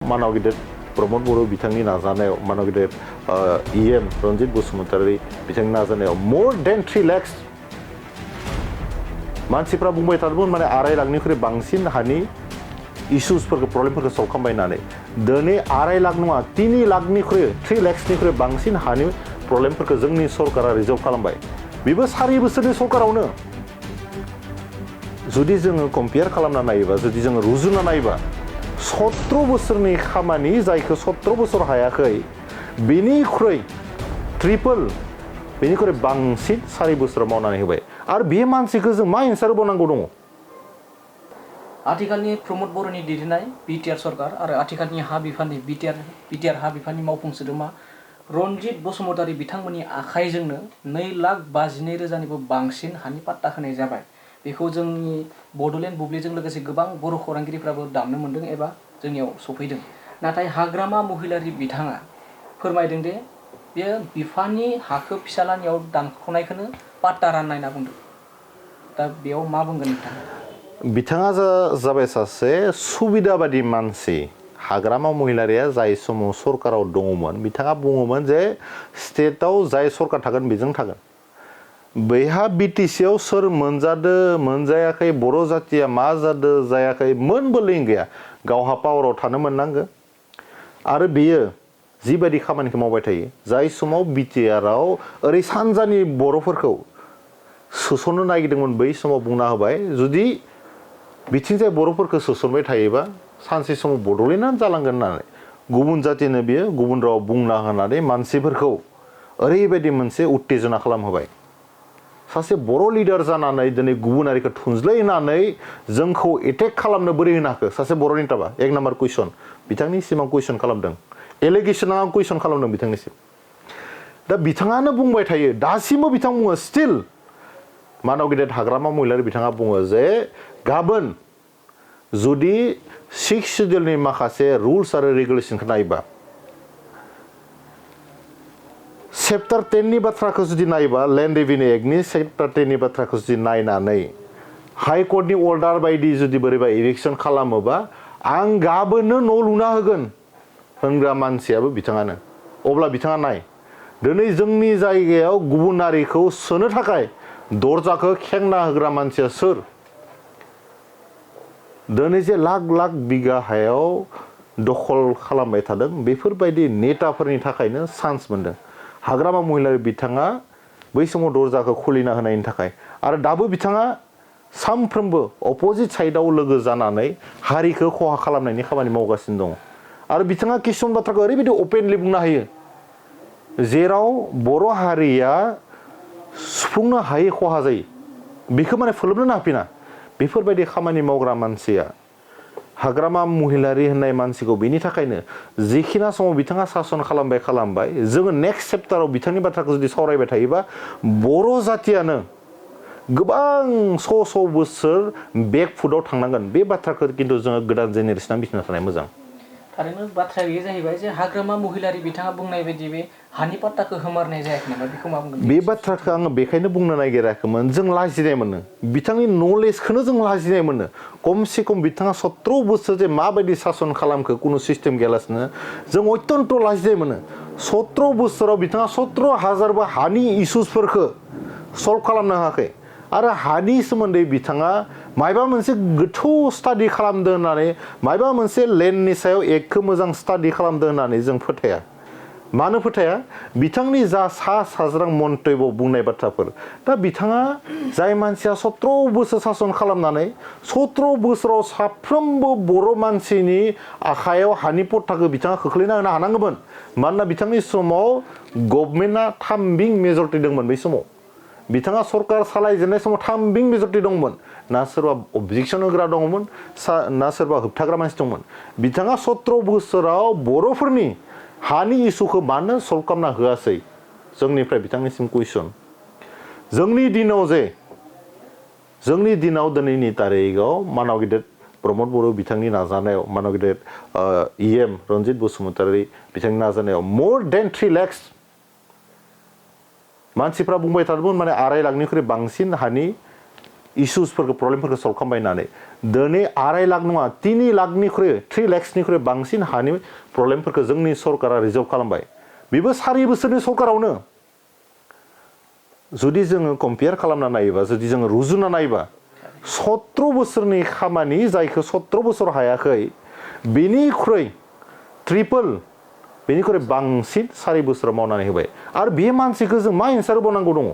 मानाव गिदिर प्रमद बर' बिथांनि नाजानायाव मानाव गिदिर EM रनजित बसुमतारी बिथांनि नाजानायाव more than 3 lakhs मानसिफ्रा बुंबाय थादोंमोन माने 2.5 लाखनिख्रुइ बांसिन हानि इश्यूसफोरखौ प्रब्लेमफोरखौ सल्भ खालामबाय होननानै दिनै 2.5 लाख नङा 3 लाखनिख्रुइ 3 lakhsनिख्रुइ बांसिन हानि प्रब्लेमफोरखौ जोंनि सरकारा रिजल्भ खालामबाय बेबो 4 बोसोरनि सरकारावनो जुदि जोङो कम्पेयार खालामना नायोबा जुदि जोङो रुजुना नायोबा 17 बोसोरनि खामानि जायखौ 17 बोसोर हायाखै बेनिख्रुइ ट्रिपल बेनिख्रुइ बांसिन 4 बोसोराव मावनानै होबाय आरो बे मानसिखौ जों मा एन्सार होबावनांगौ दङ आथिखालनि प्रमद बर'नि दैदेननाय बिटिआर सरकार आरो आथिखालनि हा बिफाननि बिटिआर हा बिफाननि मावफुं सोद्रोमा रनजित बसुमतारी बिथांमोननि आखाइजोंनो 2,52,000निबो बांसिन हानि पाट्टा होनाय जाबाय बेखौ जोंनि बड'लेण्ड बुब्लिजों लोगोसे गोबां बर' खौरांगिरिफ्राबो दामनो मोन्दों एबा जोंनियाव सफैदों नाथाय हाग्रामा महिलारि बिथाङा फोरमायदों दे बे बिफाननि हाखौ फिसालानियाव दानख'नायखौनो पाट्टा राननाय होनना बुंदों दा बेयाव मा बुंगोन नोंथाङा बिथाङा जाबाय सासे सुबिदा बादि मानसि हाग्रामा महिलारिया जाय समाव सरकाराव दङमोन बिथाङा बुङोमोन जे स्टेटआव जाय सरकार थागोन बेजों थागोन बैहा बिटिसिआव सोर मोनजादो मोनजायाखै बर' जातिया मा जादो जायाखै मोनबो लिंक गैया गावहा पावाराव थानो मोननांगो आरो बेयो जिबायदि खामानिखौ मावबाय थायो जाय समाव बिटिआरआव ओरै सानजानि बर'फोरखौ सोसननो नागिरदोंमोन बै समाव बुंना होबाय जुदि बिथिंजाय बर'फोरखौ सोसनबाय थायोबा सानसे समाव बड'लेण्डआनो जालांगोन होननानै गुबुन जातिनो बियो गुबुन राव बुंना होनानै मानसिफोरखौ ओरैबायदि मोनसे उत्तेजना खालामहोबाय सासे बर' लिडार जानानै दिनै गुबुन हारिखौ थुनज्लायनानै जोंखौ एटेक खालामनो बोरै होनो हाखो सासे बर' नेताबा 1 नाम्बार कुइसन बिथांनिसिम आं कुइसन खालामदों एलिगेसन आं कुइसन खालामदों बिथांनिसिम दा बिथाङानो बुंबाय थायो दासिमबो बिथां बुङो स्टिल मानाव गिदिर हाग्रामा महिलारि बिथाङा बुङो जे गाबोन जुदि 6 सिडिउलनि माखासे रुल्स आरो रेगुलेसनखौ नायोबा चेप्टार 10 नि बाथ्राखौ जुदि नायोबा लेन्ड रेभिनिउ एक्टनि चेप्टार 10 नि बाथ्राखौ जुदि नायनानै हाइकर्टनि अर्डार बायदि जुदि बोरैबा इभिक्सन खालामोबा आं गाबोननो न' लुना होगोन होनग्रा मानसियाबो बिथाङानो अब्ला बिथाङा नाय दिनै जोंनि जायगायाव गुबुन हारिखौ सोनो थाखाय दरजाखौ खेंना होग्रा मानसिया सोर दिनै जे लाख लाख बिगा हायाव दखल खालामबाय थादों बेफोरबायदि नेताफोरनि थाखायनो चान्स मोनदों हाग्रामा महिलारि बिथाङा बै समाव दरजाखौ खुलिना होनायनि थाखाय आरो दाबो बिथाङा सानफ्रोमबो अपोजिट साइडआव लोगो जानानै हारिखौ खहा खालामनायनि खामानि मावगासिनो दङ आरो बिथाङा किसुमान बाथ्राखौ ओरैबायदि अपेनलि बुंनो हायो जेराव बर' हारिया सुफुंनो हायै खहा जायो बेखौ माने फोलोमनो हाफिना बेफोरबायदि खामानि मावग्रा मानसिया हाग्रामा महिलारि होननाय मानसिखौ बेनि थाखायनो जिखिना समाव बिथाङा सासन खालामबाय जोङो नेक्स्ट चेप्टाराव बिथांनि बाथ्राखौ जुदि सावरायबाय थायोबा बर' जातियानो गोबां श' बोसोर बेकफुटआव थांनांगोन बे बाथ्राखौ खिन्थु जोङो गोदान जेनेरेसना मिथिना थानाया मोजां थारैनो बाथ्राया बेयो जाहैबाय जे हाग्रामा महिलारि बिथाङा बुंनाय बायदि बे हानि पाट्टाखौ होमारनाय जायाखै नामा बेखौ मा बुंगोन बे बाथ्राखौ आङो बेखायनो बुंनो नागिराखैमोन जों लाजिनाय मोनो बिथांनि नलेजखौनो जों लाजिनाय मोनो खमसे खम बिथाङा 17 बोसोर जे माबायदि सासन खालामखो कुनु सिस्टेम गैयालासिनो जों अत्यन्त लाजिनाय मोनो 17 बोसोराव बिथाङा 17,000 हानि इस्युसफोरखौ सल्भ खालामनो हायाखै आरो हानि सोमोन्दै बिथाङा मायबा मोनसे गोथौ स्टाडि खालामदों होननानै मायबा मोनसे लेन्डनि सायाव एकखौ मोजां स्टाडि खालामदों होननानै जों फोथाया मानो फोथाया बिथांनि जा सा साज्रां मन्तब्य बुंनाय बाथ्राफोर दा बिथाङा जाय मानसिया 17 बोसोर सासन खालामनानै 17 बोसोराव साफ्रोमबो बर' मानसिनि आखायाव हानि पट्टाखौ बिथाङा खोख्लैना होनो हानांगौमोन मानोना बिथांनि समाव गभर्नमेन्टआ 3 बिं मेजरिटि दंमोन बै समाव बिथाङा सरकार सालायजेननाय समाव 3 बिं मेजरिटि दंमोन ना सोरबा अबजेक्सन होग्रा दंमोन ना सोरबा होबथाग्रा मानसि दंमोन बिथाङा 17 बोसोराव बर'फोरनि हानि इस्युखौ मानो सल्भ खालामना होआसै जोंनिफ्राय बिथांनिसिम कुइसन जोंनि दिनाव दिनैनि तारिखआव मानाव गिदिर प्रमद बर' बिथांनि नाजानायाव मानाव गिदिर EM रनजित बसुमतारी बिथांनि नाजानायाव more than 3 lakhs मानसिफ्रा बुंबाय थादोंमोन माने 2.5 लाखनिख्रुइ बांसिन हानि इसुसफोरखौ प्रब्लेमफोरखौ सल्भ खालामबाय होननानै दिनै 2.5 लाख नङा 3 लाखनिख्रुइ 3 लाखसनिख्रुइ बांसिन हानि प्रब्लेमफोरखौ जोंनि सरकारा रिजल्भ खालामबाय बेबो 4 बोसोरनि सरकारावनो जुदि जोङो कम्पेयार खालामना नायोबा जुदि जोङो रुजुना नायोबा 17 बोसोरनि खामानि जायखौ 17 बोसोर हायाखै बेनिख्रुइ ट्रिपल बेनिख्रुइ बांसिन 4 बोसोराव मावनानै होबाय आरो बे मानसिखौ जों मा एन्सार होबावनांगौ दङ